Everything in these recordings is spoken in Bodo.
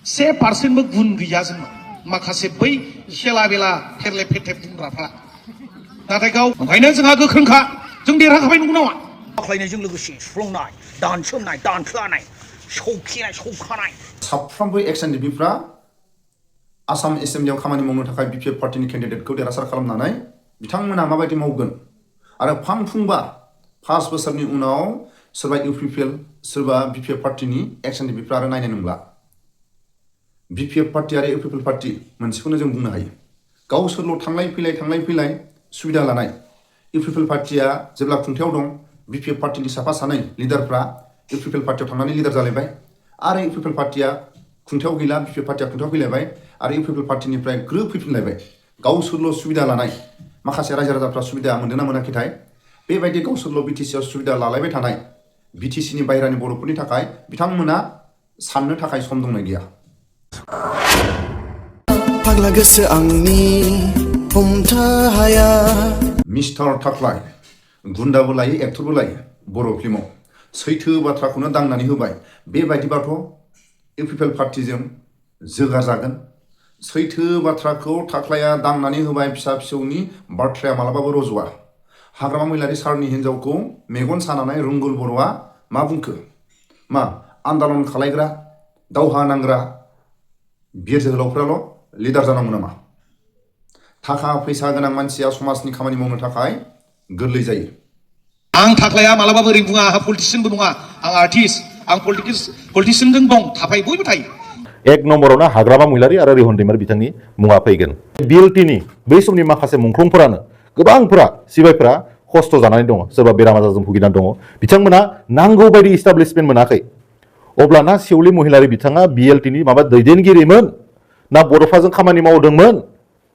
1% गुन गैया जोंनाव माखासे बै खेला बेला फेरले फेथेब बुंग्राफ्रा नाथाय गाव ओंखायनो जोंहा गोख्रोंखा जों देरहाखाबाय नंगौ नामा खालायनायजों लोगोसे सुफ्लंनाय दानसोमनाय दानख्लानाय सौखिनाय सौखानाय साफ्रोमबो एक्सन डिबिफ्रा आसाम एसेम्बलियाव खामानि मावनो थाखाय बिपिएफ पार्टिनि केन्डिडेटखौ देरहासार खालामनानै बिथांमोना माबायदि मावगोन आरो फांफुंबा 5 बोसोरनि उनाव सोरबा इउपिपिएल सोरबा बिपिएफ पार्टिनि एक्सन डिबिफ्रा आरो नायनाय नंला बिपिएफ पार्टी आरो इउपिपिएल पार्टी मोनसेखौनो जों बुंनो हायो गावसोरल' थांलाय फैलाय सुबिदा लानाय इउपिपिएल पार्टिया जेब्ला खुंथायाव दं बिपिएफ पार्टिनि साफा सानै लिडारफ्रा इउपिपिएल पार्टियाव थांनानै लिडार जालायबाय आरो इउपिपिएल पार्टिया खुंथायाव गैला बिपिएफ पार्टिया खुंथायाव फैलायबाय आरो इउपिपिएल पार्टिनिफ्राय ग्रोब फैफिनलायबाय गावसोरल' सुबिदा लानाय माखासे रायजो राजाफ्रा सुबिदा मोनदोंना मोनाखैथाय बेबायदि गावसोरल' बिटिसिआव सुबिदा लालायबाय थानाय बिटिसिनि बाहेरानि बर'फोरनि थाखाय बिथांमोना साननो थाखाय सम दंना गैया फाग्ला गोसो आंनि हमथा हाया मिस्टार थाक्लाइ गुन्दाबो लायो एक्टरबो लायो बर' फिल्माव सैथो बाथ्राखौनो दांनानै होबाय बेबायदिबाथ' इउपिपिएल पार्टिजों जोगार जागोन सैथो बाथ्राखौ थाक्लाइआ दांनानै होबाय फिसा फिसौनि बाथ्राया मालाबाबो रज'आ हाग्रामा महिलारि सारनि हिन्जावखौ मेगन सानानै रुंगुल बर'आ मा बुंखो मा आन्दालन खालायग्रा दावहा नांग्रा बिर जोहोलावफ्राल' लिडार जानांगौ नामा थाखा फैसा गोनां मानसिया समाजनि खामानि मावनो थाखाय गोरलै जायो आं थाक्लाइआ मालाबाबो ओरै बुङा आंहा पलिटिशियानबो नङा आं आर्टिस्ट आं पलिटिशियानजों दं थाफाय बयबो थायो एक नम्बरावनो हाग्रामा महिलारि आरो रिहन दैमारि बिथांनि मुङा फैगोन बिएलटिनि बै समनि माखासे मुंख्लंफोरानो गोबांफोरा सिबायफोरा खस्थ' जानानै दङ सोरबा बेराम आजारजों भुगिनानै दङ बिथांमोना नांगौ बायदि इस्टाब्लिशमेन्ट मोनाखै अब्लाना सेवलि महिलारि बिथाङा बिएलटिनि माबा दैदेनगिरिमोन ना बड'फाजों खामानि मावदोंमोन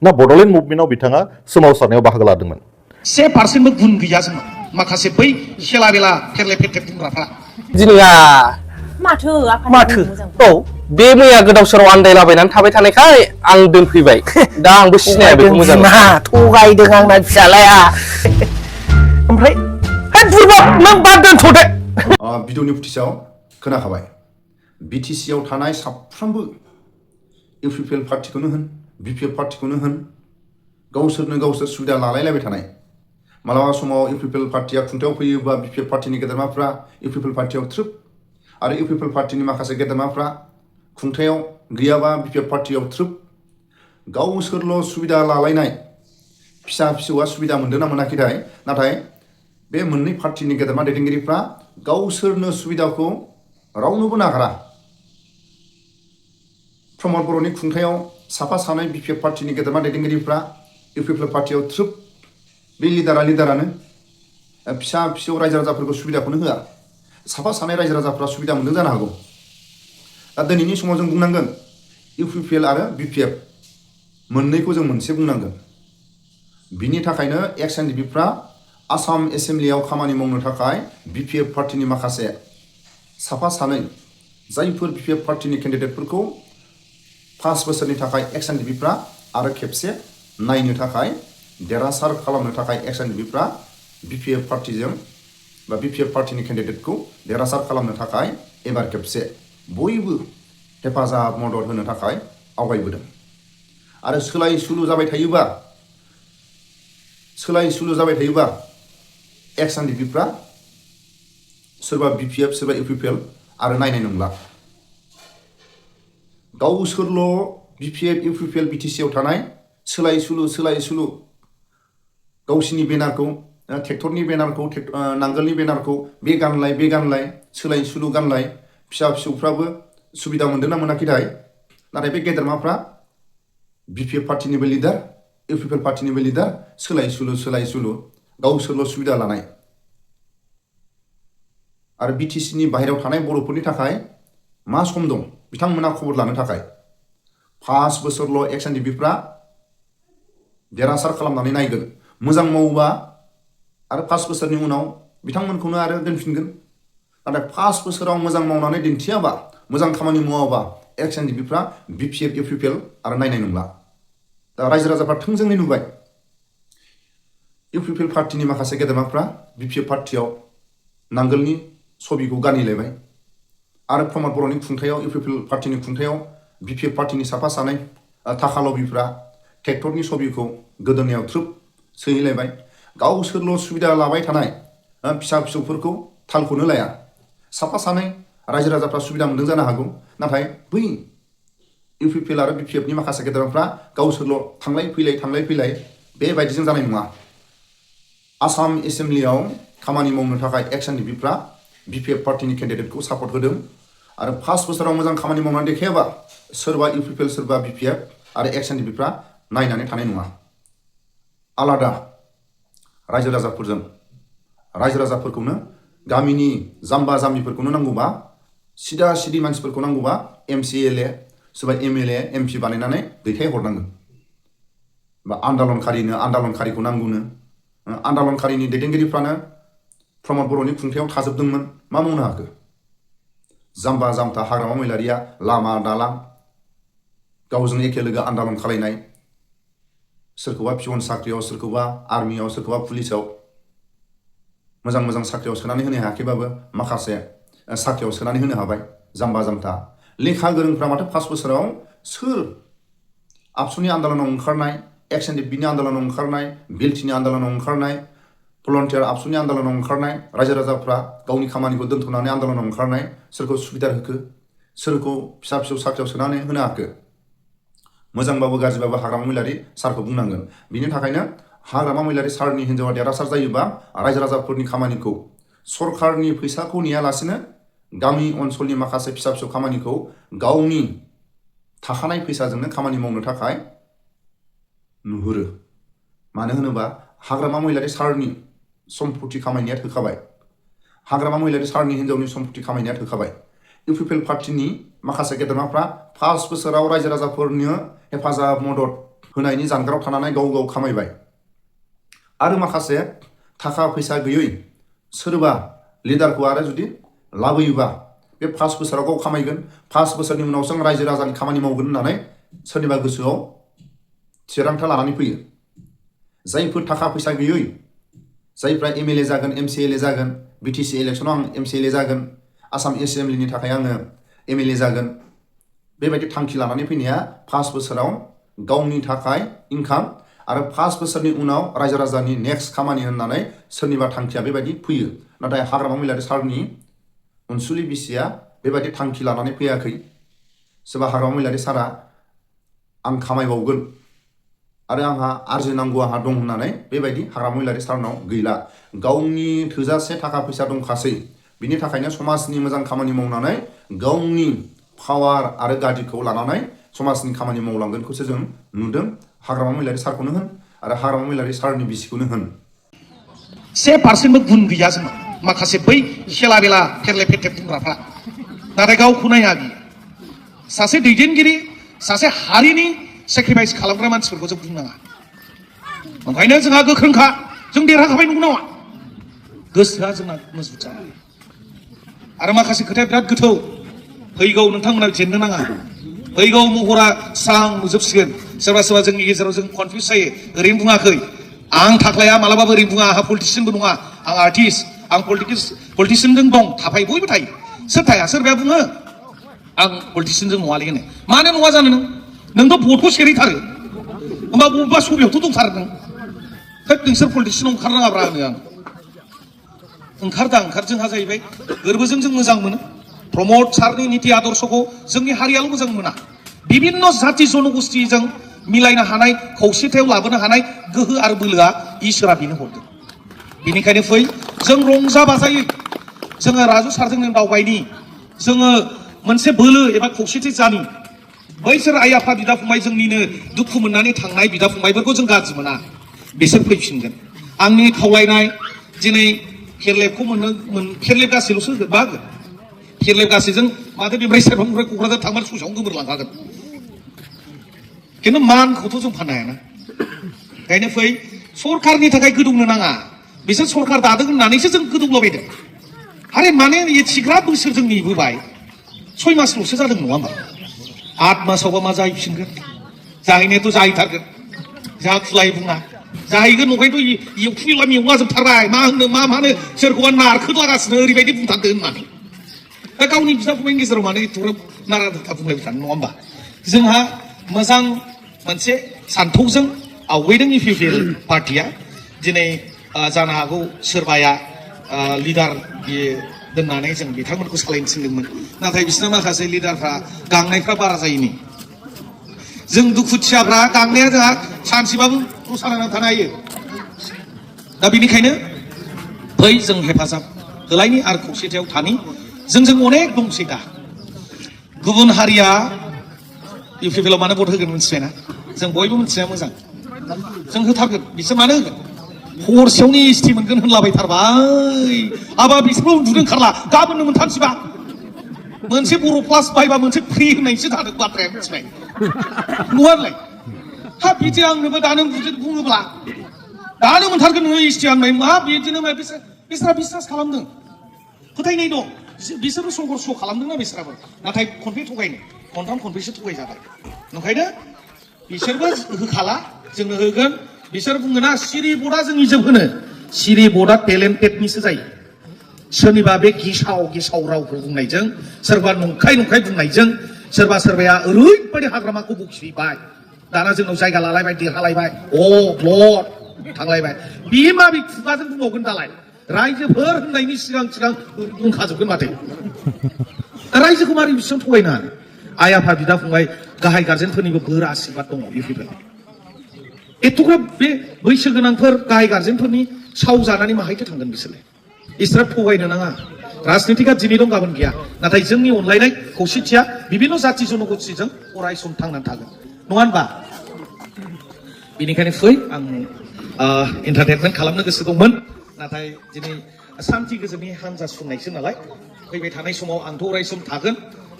ना बड'लेण्ड मुभमेन्टआव बिथाङा सोमावसारनायाव बाहागो लादोंमोन 1% गुन गैया जोंनाव माखासे बै खेला बेला फेरले फेथेब बुंग्राफ्रा दिनैया माथो औ बे मैया गोदाव सोराव आन्दायलाबायनानै थाबाय थानायखाय आं दोनफैबाय दा आंबो सिनाया बेखौ मोजां थगायदों आंना फिसालाया ओमफ्राय बुरबाब नों बाद दोनथ'दो भिडिअनि फुटेजाव खोनाखाबाय बिटिसिआव थानाय साफ्रोमबो इउपिपिएल पार्टिखौनो होन बिपिएफ पार्टिखौनो होन गावसोरनो गावसोर सुबिदा लालायलायबाय थानाय मालाबा समाव इउपिपिएल पार्टिया खुंथायाव फैयोबा बिपिएफ पार्टिनि गेदेरमाफ्रा इउपिपिएल पार्टियाव थ्रोब आरो इउपिपिएल पार्टिनि माखासे गेदेरमाफ्रा खुंथायाव गैयाबा बिपिएफ पार्टियाव थ्रोब गावसोरल' सुबिदा लालायनाय फिसा फिसौआ सुबिदा मोनदोंना मोनाखैथाय नाथाय बे मोननै पार्टिनि गेदेरमा दैदेनगिरिफ्रा गावसोरनो सुबिदाखौ रावनोबो नागारा प्रमद बर'नि खुंथायाव साफा सानै बिपिएफ पार्टिनि गेदेरमा दैदेनगिरिफ्रा इउपिपिएल पार्टियाव थ्रोब बे लिडारानो फिसा फिसौ रायजो राजाफोरखौ सुबिदाखौनो होआ साफा सानै रायजो राजाफ्रा सुबिदा मोनदों जानो हागौ दा दिनैनि समाव जों बुंनांगोन इउपिपिएल आरो बिपिएफ मोननैखौ जों मोनसे बुंनांगोन बिनि थाखायनो एक्स एनडिपिफ्रा आसाम एसेम्बलियाव खामानि मावनो थाखाय बिपिएफ पार्टिनि माखासे साफा सानै जायफोर बिपिएफ पार्टिनि केन्डिडेटफोरखौ 5 बोसोरनि थाखाय एक्स एनडिपिफ्रा आरो खेबसे नायनो थाखाय देरहासार खालामनो थाखाय एक्स एनडिपिफ्रा बिपिएफ पार्टिजों बा बिपिएफ पार्टिनि केन्डिडेटखौ देरहासार खालामनो थाखाय एबार खेबसे बयबो हेफाजाब मदद होनो थाखाय आवगायबोदों आरो सोलाय सुलु जाबाय थायोबा एक्स एनडिपिफ्रा सोरबा बिपिएफ सोरबा इउपिपिएल आरो नायनाय नंला गावसोरल' बिपिएफ इउपिपिएल बिटिसिआव थानाय सोलाय सुलु गावसिनि बेनारखौ ट्रेक्टरनि बेनारखौ नांगोलनि बेनारखौ बे गानलाय सोलाय सुलु गानलाय फिसा फिसौफ्राबो सुबिदा मोनदोंना मोनाखैथाय नाथाय बे गेदेरमाफ्रा बिपिएफ पार्टिनिबो लिडार इउपिपिएल पार्टिनिबो लिडार सोलाय सुलु गावसोरल' सुबिदा लानाय आरो बिटिसिनि बाहेरायाव थानाय बर'फोरनि थाखाय मा सम दं बिथांमोना खबर लानो थाखाय 5 बोसोरल' एक्स एनडिपिफ्रा देरहासार खालामनानै नायगोन मोजां मावोबा आरो 5 बोसोरनि उनाव बिथांमोनखौनो आरो दोनफिनगोन नाथाय 5 बोसोराव मोजां मावनानै दिन्थियाबा मोजां खामानि मावाबा एक्स एनडिपिफ्रा बिपिएफ इउपिपिएल आरो नायनाय नंला दा रायजो राजाफ्रा थोंजोङै नुबाय इउपिपिएल पार्टिनि माखासे गेदेरमाफ्रा बिपिएफ पार्टियाव नांगोलनि छबिखौ गानहैलायबाय आरो प्रमद बर'नि खुंथायाव इउपिपिएल पार्टिनि खुंथायाव बिपिएफ पार्टीनि साफा सानै थाखा लबिफ्रा ट्रेक्टरनि सबिखौ गोदोनायाव थ्रोब सोहैलायबाय गावसोरल' सुबिदा लाबाय थानाय फिसा फिसौफोरखौ थालखौनो लाया साफा सानै रायजो राजाफ्रा सुबिदा मोन्दों जानो हागौ नाथाय बै इउपिपिएल आरो बिपिएफनि माखासे गेदेरफ्रा गावसोरल' थांलाय फैलाय बेबायदिजों जानाय नङा आसाम एसेम्ब्लियाव खामानि मावनो थाखाय एक्सन डिपिफ्रा बिपिएफ पार्टीनि केन्डिडेटखौ सापर्ट होदों आरो 5 बोसोराव मोजां खामानि मावनानै देखायाबा सोरबा इउपिपिएल सोरबा बिपिएफ आरो एक्सन डिपिफ्रा नायनानै थानाय नङा आलादा रायजो राजाफोरखौनो गामिनि जाम्बा जाम्बिफोरखौनो नांगौबा सिदा सिदि मानसिफोरखौ नांगौबा एमसिएलए सोरबा एमएलए एमपि बानायनानै दैथायहरनांगोन बा आन्दालनखारिखौ नांगौनो आन्दालनखारिनि दैदेनगिरिफ्रानो प्रमद बर'नि खुंथायाव थाजोबदोंमोन मा मावनो हाखो जाम्बा जाम्था हाग्रामा मैलारिया लामा दालां गावजों एखे लोगो आन्दालन खालायनाय सोरखौबा पिअन साख्रियाव सोरखौबा आर्मियाव सोरखौबा पुलिसाव मोजां साख्रियाव सोनानै होनो हायाखैबाबो माखासे साख्रियाव सोनानै होनो हाबाय जाम्बा जाम्था लेखा गोरोंफ्रा माथो 5 बोसोराव सोर आबसुनि आन्दोलनाव ओंखारनाय एक्सन डिपिनि आन्दोलनाव ओंखारनाय बिएलटिनि आन्दोलनाव ओंखारनाय भलन्टियार आबसुनि आन्दोलनाव ओंखारनाय रायजो राजाफ्रा गावनि खामानिखौ दोनथ'नानै आन्दोलनाव ओंखारनाय सोरखौ सुबिदा होखो सोरखौ फिसा फिसौ साख्रियाव सोनानै होनो हाखो मोजांबाबो गाज्रिबाबो हाग्रामा मैलारि सारखौ बुंनांगोन बिनि थाखायनो हाग्रामा मैलारि सारनि हिन्जावा देरहासार जायोबा रायजो राजाफोरनि खामानिखौ सरकारनि फैसाखौ नेयालासिनो गामि ओनसोलनि माखासे फिसा फिसौ खामानिखौ गावनि थाखानाय फैसाजोंनो खामानि मावनो थाखाय नुहुरो मानो होनोबा हाग्रामा मैलारि सारनि सम्पति खामायनाया थोखाबाय हाग्रामा मैलारि सारनि हिन्जावनि सम्पति खामायनाया थोखाबाय इउपिपिएल पार्टीनि माखासे गेदेमाफ्रा 5 बोसोराव रायजो राजाफोरनो हेफाजाब मदद होनायनि जानगाराव थानानै गाव खामायबाय आरो माखासे थाखा फैसा गैयै सोरबा लिडारखौ आरो जुदि लाबोयोबा बे 5 बोसोराव गाव खामायगोन 5 बोसोरनि उनावसो रायजो राजानि खामानि मावगोन होननानै सोरनिबा गोसोआव थिरांथा लानानै फैयो जायफोर थाखा फैसा गैयै जायफ्रा एमएलए जागोन एमसिएलए जागोन बिटिसि इलेक्सनाव आं एमसिएलए जागोन आसाम एसेम्ब्लिनि थाखाय आङो एमएलए जागोन बेबायदि थांखि लानानै फैनाया 5 बोसोराव गावनि थाखाय इनकाम आरो 5 बोसोरनि उनाव रायजो राजानि नेक्स्ट खामानि होननानै सोरनिबा थांखिया बेबायदि फैयो नाथाय हाग्रामा मैलारि सारनि अनसुलि बिसिया बेबायदि थांखि लानानै फैयाखै सोरबा हाग्रामा मैलारि सारा आं खामायबावगोन आरो आंहा आरजिनांगौ आंहा दं होननानै बेबायदि हाग्रामा मैलारि सारनाव गैला गावनि थोजासे थाखा फैसा दंखासै बिनि थाखायनो समाजनि मोजां खामानि मावनानै गावनि पावार आरो गादिखौ लानानै समाजनि खामानि मावलांगोनखौसो जों नुदों हाग्रामा मैलारि सारखौनो होन आरो हाग्रामा मैलारि सारनि बिसिखौनो होन 1% गुन गैया जोंनाव माखासे बै खेला बेला फेरले फेथेब बुंग्राफ्रा नाथाय गावखौ नाया बियो सासे दैदेनगिरि सासे हारिनि सेक्रिफाइस खालामग्रा मानसिफोरखौ जों बुंनाङा ओंखायनो जोंहा गोख्रोंखा जों देरहाखाबाय नंगौ नामा गोसोआ जोंना मजबुत जाबाय आरो माखासे खोथाया बिराद गोथौ फैगौ नोंथांमोना जेननो नाङा फैगौ महरा स्रां नुजोबसिगोन सोरबा जोंनि गेजेराव जों कनफिउज जायो ओरैनो बुङाखै आं थाख्लाया मालाबाबो ओरैनो बुङा आंहा पलिटिशियानबो नङा आं आर्टिस्ट आं पलिटिशियानजों दं थाफायो बयबो थायो सोर थाया सोरबाया बुङो आं पलिटिशियानजों नङालै होनो मानो नङा जानो नोंथ' भटखौ सेरहैथारो होमबा बबेबा सबियावथ' दंथारो नोंसोर पलिटिशियानाव ओंखारनाङाब्रा होनो आं ओंखार जोंहा जाहैबाय गोरबोजों जों मोजां मोनो प्रमद सारनि नीति आदर्शखौ जोंनि हारियाल' मोजां मोना बिभिन्न जाति जनगोष्ठीजों मिलायनो हानाय खौसेथायाव लाबोनो हानाय गोहो आरो बोलोआ इसोरा बेनो हरदों बेनिखायनो फै जों रंजा बाजायै जोङो राजु सारजों दावबायनि जोङो मोनसे बोलो एबा खौसेथि जानि बैसोर आइ आफा बिदा फंबाय जोंनिनो दुखु मोननानै थांनाय बिदा फंबायफोरखौ जों गाज्रि मोना बिसोर फैफिनगोन आंनि खावलायनाय दिनै खेरलेबखौ खेरलेब गासैल'सो बाहागो खेरलेब गासैजों माथो बेनिफ्राय सेरफांनिफ्राय क'क्राझार थांबानो ससेयावनो गोमोरलांखागोन खिन्थु मानखौथ' जों फाननो हायाना ओंखायनो फै सरकारनि थाखाय गोदौनो नाङा बिसोर सरकार दादों होननानैसो जों गोदौलाबायदों आरे माने एसेग्राब बोसोर जों नेबोबाय 6 मासल'सो जादों नङा होमबा 8 मासावबा मा जाहैफिनगोन जाहैनायाथ' जाहैथारगोन जोंहा खुलायै बुङा जाहैगोन नंखायथ' एवफुला मेवा जोबथारबाय मा होनो मा मानो सोरखौबा नारखोलागासिनो ओरैबायदि बुंथारदो होननानै दा गावनि बिदा फंबायनि गेजेराव मानो एथ'ग्राब नारा नाथा बुंलायबाय थानो नङा होमबा जोंहा मोजां मोनसे सान्थौजों आवगायदों इउपिपिएल पार्टिया दिनै जानो हागौ सोरबाया लिडार दोननानै जों बिथांमोनखौ सालायनो थिनदोंमोन नाथाय बिसोरना माखासे लिडारफ्रा गांनायफ्रा बारा जायोनि जों दुखुथियाफ्रा गांनाया जोंहा सानसेबाबो रसा नांनानै थानो हायो दा बेनिखायनो फै जों हेफाजाब होलायनि आरो खौसेथियाव थानि जोंजों अनेक दंसै दा गुबुन हारिया इउपिपिएलआव मानो भट होगोन मिथिबायना जों बयबो मिथिनाया मोजां जों होथारगोन बिसोर मानो होगोन हरसेयावनो एसटि मोनगोन होनलाबायथारबाय आबा बिसोरबो उन्दुनो ओंखारला गाबोननो मोनथारसैबा मोनसे बर' प्लास बायबा मोनसे फ्रि होननायसो जादों बाथ्राया मिथिबाय नङालाय हा बिदि आंनोबो दानो बुङोब्ला दानो मोनथारगोन नोङो एसटि आंनाय मा बिदिनो बिसोरा बिश्वास खालामदों फोथायनाय दं बिसोरबो संघर्ष खालामदोंना बिसोराबो नाथाय खनफे थगायनो खनथाम खनफेसो थगायजाबाय ओंखायनो बिसोरबो होखाला जोंनो होगोन बिसोर बुङोना सिरि बर्डआ जोंनि जोबहोनो सिरि बर्डआ टेलेन्टेडनिसो जायो सोरनिबा बे गेसाव रावखौ बुंनायजों सोरबा नंखाय बुंनायजों सोरबाया ओरैबायदि हाग्रामाखौ बुखिबाय दाना जोंनाव जायगा लालायबाय देरहालायबाय ब्लड थांलायबाय बे माबे खुगाजों बुंबावगोन दालाय रायजोफोर होननायनि सिगां बुंखाजोबगोन माथो रायजोखौ मारै बिसिबां थगायनो हानो आइ आफा बिदा फंबाय गाहाय गार्जेनफोरनिबो बोर आशीर्बाद दङ इउपिपिएल एथ'ग्राब बे बैसो गोनांफोर गाहाय गार्जेनफोरनि साव जानानै माहायथो थांगोन बिसोरलाय इसोरा थगायनो नाङा राजनितिकआ दिनै दं गाबोन गैया नाथाय जोंनि अनलायनाय खौसेथिया बिभिन्न जाथि जनगोष्ठीजों अराय सम थांनानै थागोन नङा होनबा बेनिखायनो फै आं एन्टारटेनमेन्ट खालामनो गोसो दंमोन नाथाय दिनै सान्थि गोजोननि हान्जा सुरनायसो नालाय फैबाय थानाय समाव आंथ' अराय सम थागोन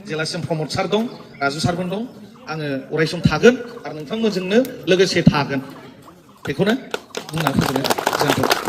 जेलासिम प्रमद सार दं राजु सारमोन दं आङो अराय सम थागोन आरो नोंथांमोनजोंनो लोगोसे थागोन बेखौनो बुंना फोजोबनाय जाबाय।